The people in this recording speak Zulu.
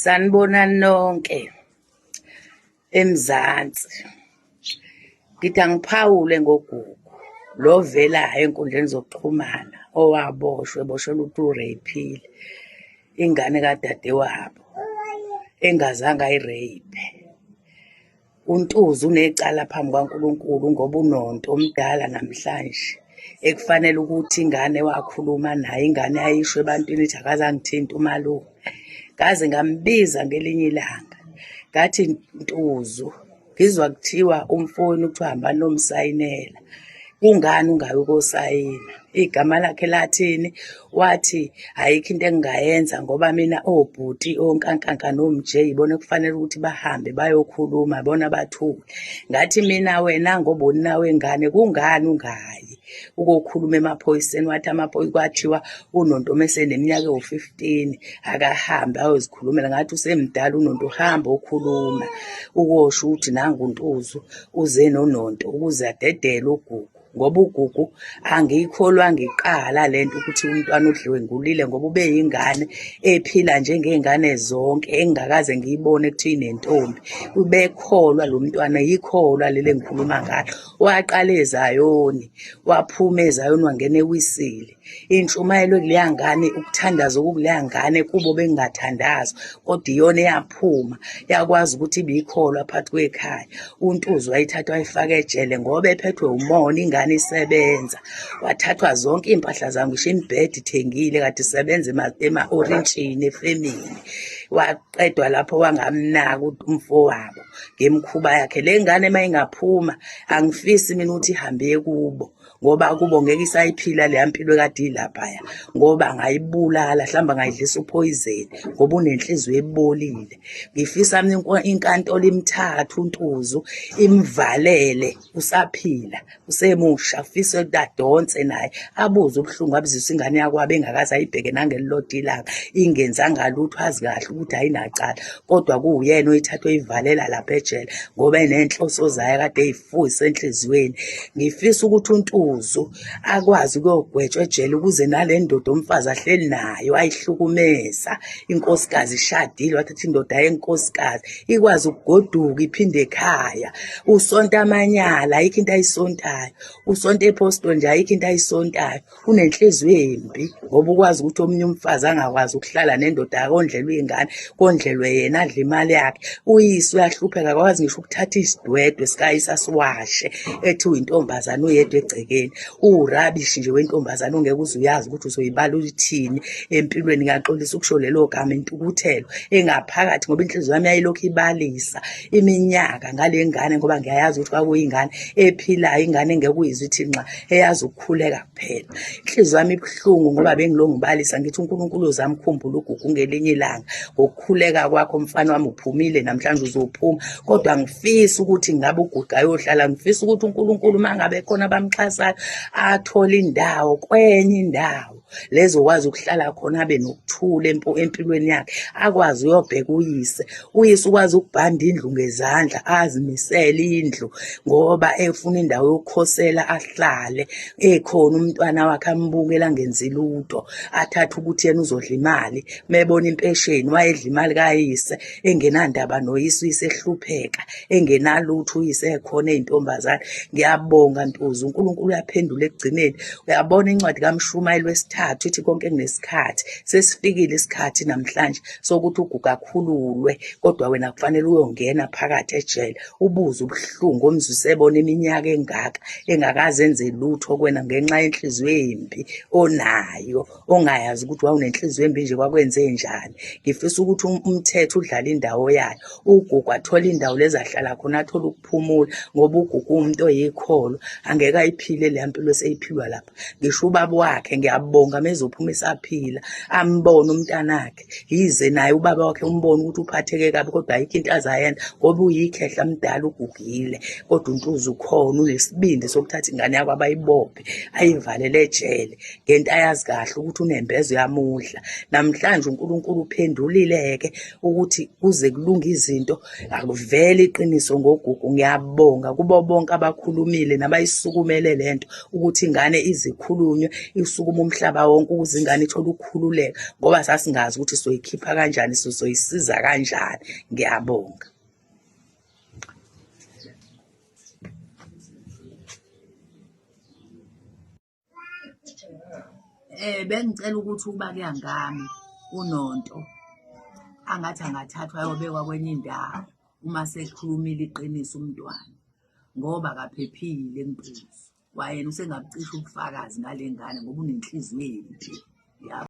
Sanibonani nonke eMzansi. Ngithi angiphawule ngoGugu lo ovelayo ey'nkundleni zokuxhumana owaboshwa eboshelwa ukuthi u-rape-ile ingane kadadewabo engazange ayi-rape-e. UNtuzu unecala phambi kukaNkulunkulu ngoba unonto omdala namhlanje ekufanele ukuthi ingane wakhuluma naye ingane yayisho ebantwini ithi akaze angithinte umalume. Ngaze ngambiza ngelinye ilanga ngathi Ntuzu ngizwa kuthiwa umfowenu kuthiwa hambani nomsayinela kungani ungayi ukosayina igama lakhe lathini wathi ayikho into engingayenza ngoba mina obhuti onkankanka nomj ibona kufanele ukuthi bahambe bayokhuluma bona bathule ngathi mina wena ngoba unina wengane kungani ungayi ukokhuluma emaphoyiseni wathi amaphoyisa kwathiwa unonto meseneminyaka ewu-15 akahambe ayozikhulumela ngathi usemdala unonto uhamba okhuluma ukosho ukuthi nangu untuzu uze nononto ukuze adedele ugugu ngoba uGugu angiyikholwa ngiqala lento ukuthi umntwana udliwe ngulile ngoba ubeyingane ephila njengey'ngane zonke engingakaze ngiyibone kuthiwa inentombi. Ubekholwa lo mntwana, yikholwa leli engikhuluma ngalo. Waqala eZayoni, waphuma eZayoni wangena eWisile. Intshumayelo ekuleya ngane, ukuthandaza okukuleya ngane kubo bengingathandazi kodwa iyona eyaphuma yakwazi ukuthi ibikholwa phakathi kwekhaya. UNtuzu wayithatha wayifaka ejele ngoba ephethwe umona ingane isebenza. Wathathwa zonke iy'mpahla zayo ngisho imibhede ithengile kade isebenza ema-orintshini efemini. Waqedwa lapho wangamnaka umfowabo ngemikhuba yakhe. Le ngane uma ingaphuma angifisi mina ukuthi ihambe iye kubo. Ngoba kubo ngeke isayiphila leya mpilo ekade ilaphaya ngoba angayibulala mhlawumbe angayidlisa uphoyizeni ngoba unenhliziyo ebolile. Ngifisa mina inkantolo imthathe uNtuzu imvalele usaphila usemusha ufise ukuthi adonse naye abuze ubuhlungu abuzisa ingane yakwabo engakaze ayibheke nangelilodwa ilanga ingenzanga lutho azi kahle ukuthi ayinacala kodwa kuwuyena oyithatha oyivalela lapha ejele ngoba enenhloso zayo kade eyifuyise enhliziyweni. Ngifisa ukuthi uNtuzu akwazi ukuyogwetshwa ejele ukuze nale ndoda umfazi ahleli nayo ayihlukumeza inkosikazi ishadile wathatha indoda yenkosikazi ikwazi ukugoduka iphinde ekhaya. Usonta amanyala ayikho into ayisontayo, usonta ephostoli nje ayikho into ayisontayo. Unenhliziyo embi ngoba ukwazi ukuthi omunye umfazi angakwazi ukuhlala nendoda akondlelwe iy'ngane kondlelwe yena adle imali yakhe. Uyise uyahlupheka akakwazi ngisho ukuthatha isidwedwe sikayise asiwashe ethi uyintombazane uyedwa egcekeni. Uwurabishi nje wentombazane ongeke uze uyazi ukuthi uzoyibala uyithini empilweni. Ngiyaxolisa ukusho lelo gama intukuthelo engaphakathi ngoba inhliziyo yami yayilokhu ibalisa iminyaka ngale ngane ngoba ngiyayazi ukuthi kwakuyingane ephilayo ingane engeke uyizwe ithi nxa eyazi ukukhuleka kuphela. Inhliziyo yami ibuhlungu ngoba bengilo ngibalisa ngithi uNkulunkulu uzamkhumbula uGugu ngelinye ilanga ngokukhuleka kwakho mfana wami uphumile namhlanje uzophuma kodwa ngifisa ukuthi ngabe uGugu ayohlala ngifisa ukuthi uNkulunkulu uma ngabe khona abamxhasayo athole indawo kwenye indawo lezokwazi ukuhlala khona abe nokuthula empilweni yakhe akwazi uyobheka uyise uyise ukwazi ukubhanda indlu ngezandla azimisele indlu ngoba efuna indawo yokukhosela ahlale ekhona umntwana wakhe ambukela angenzi lutho athathe ukuthi yena uzodla imali mebona impesheni wayedla imali kayise engenandaba noyise uyise ehlupheka engenalutho uyise ekhona eyintombazane ngiyabonga Ntuzu uNkulunkulu uyaphendula ekugcineni uyabona incwadi kaMshumayeli wesithathu ithi konke kunesikhathi sesifikile isikhathi namhlanje sokuthi uGugu akhululwe kodwa wena kufanele uyongena phakathi ejele ubuze ubuhlungu omzwise bona iminyaka engaka engakaze enze lutho kuwena ngenxa yenhliziyo embi onayo ongayazi ukuthi wawunenhliziyo embi nje kwakwenze njani. Ngifisa ukuthi umthetho udlale indawo yayo uGugu athole indawo lezi ahlala khona athole ukuphumula ngoba uGugu uwumuntu oyikholwa angeke ayiphile leya mpilo eseyiphilwa lapha. Ngisho ubaba wakhe ngiyabonga mezophuma esaphila ambone umntanakhe yize naye ubaba wakhe umbone ukuthi uphatheke kabi kodwa ayikho into azayenza ngoba uyikhehla mdala ugugile kodwa uNtuzu ukhona unesibindi sokuthatha ingane yakho abayibophe ayivalele ejele ngento ayazi kahle ukuthi unembeza uyamudla. Namhlanje uNkulunkulu uphendulile-ke ukuthi kuze kulunge izinto akuvele iqiniso ngoGugu. Ngiyabonga kubo bonke abakhulumile nabayisukumele le nto ukuthi ingane izikhulunywe isukume umhlaba. umhlaba wonke ukuze ingane ithole ukukhululeka ngoba sasingazi ukuthi soyikhipha kanjani, sizoyisiza kanjani. Ngiyabonga. Bengicela ukuthi ukuba kuya ngami uNonto angathi angathathwa ayobekwa kwenye indawo uma sekhulumile iqiniso umntwana ngoba akaphephile eMpuzu. Kwayena usengabucisha ubufakazi ngale ngane ngoba unenhliziyo embi. Yabo.